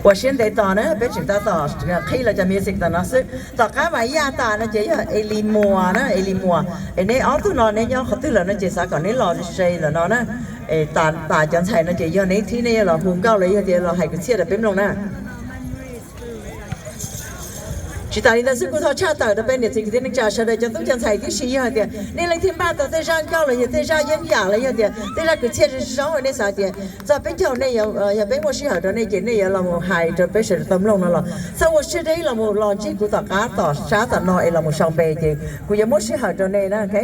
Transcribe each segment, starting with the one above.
Ua siab ntev tos na, peb tseem tab tom qhib los cov music tom no xwb. Tom qab mas yaj tas no ces yog Eli Muas na, Eli Muas. Es neb ob tug no neb nyob qhov twg lawm no ces xav kom neb los ze lawm no na. Es tas cov ntxhais no ces yog neb thib nej yuav los hu nkauj los yog tias los hais kwv txhiaj rau peb mloog na. Tsis tas li ntawd xwb, kuv thov tshaj tawm rau peb niam txiv kwv tij neej tsa sawv daws cov tub cov ntxhais tib si, yog hais tias nej leej twg npaj tau tej zaj nkauj los yog tej zaj yeeb yam los yog tias tej zaj kwv txhiaj zoo zoo, nej xav tias txog peb caug nej, yog peb muaj sij hawm rau nej ces nej yuav los mus hais rau peb sawv daws tau mloog no los txhob ua siab deb los mus los ntsib kuv tom qab tom sab tom no es los mus sau npe ces kuv yuav muab sij hawm rau nej na, ok.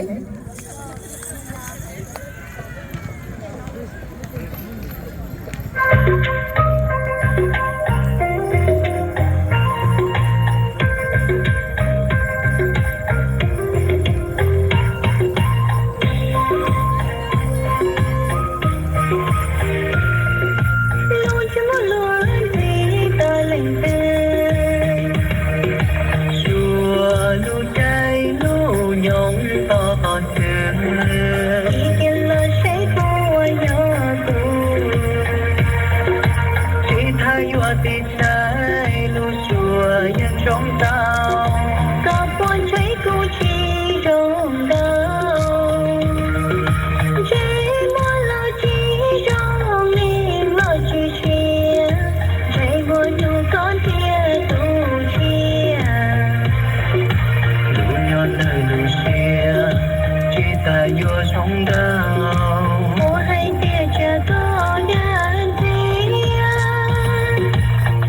Lub ntsej muag luag ntxhi tau leej twg, suav lub caij lub nyoog tau qhov twg, ib tiam los saib kuv ua yog kuv, tsis tas yuav tiv thaiv lub suab yeej zoo ntau, koj puas ntshai kuv tsis zoo nkauj? Ntsej muag los tsis zoo, neeg los tsis siab, ntsej muag nyuam koj thiaj tu siab. Lub nyob ntawm lub siab, tsis tas yuav zoo nkauj, muab hais tias tsam koj dag ntxias,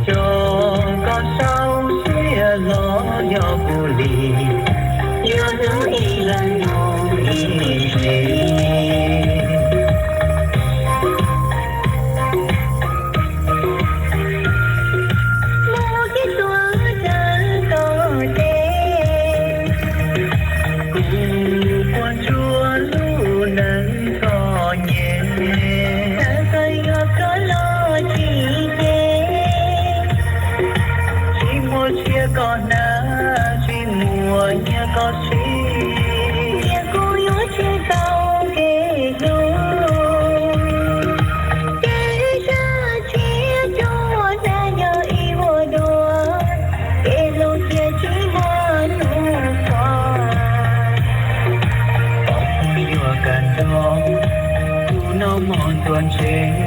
coj koj saub siab los yog kuv li, yuav hlub ib leeg mus ib sim. Muab kiag tuaj rau koj ces, kuv puas ntsuag lub neej koj nyiam, txawm koj yuav koj los tsis ces, tsis muaj tsiaj koj hnav, tsis muaj nyiaj koj siv, tias kuv yuav tsis tau kev hlub. Kev zaj tsis cuag dab yog ib vuag duav, kev hlub thiaj tsis muaj hnub qhuav. Pom kuv yuav kawm ntawv, kuv noj mov tuaj ntsev,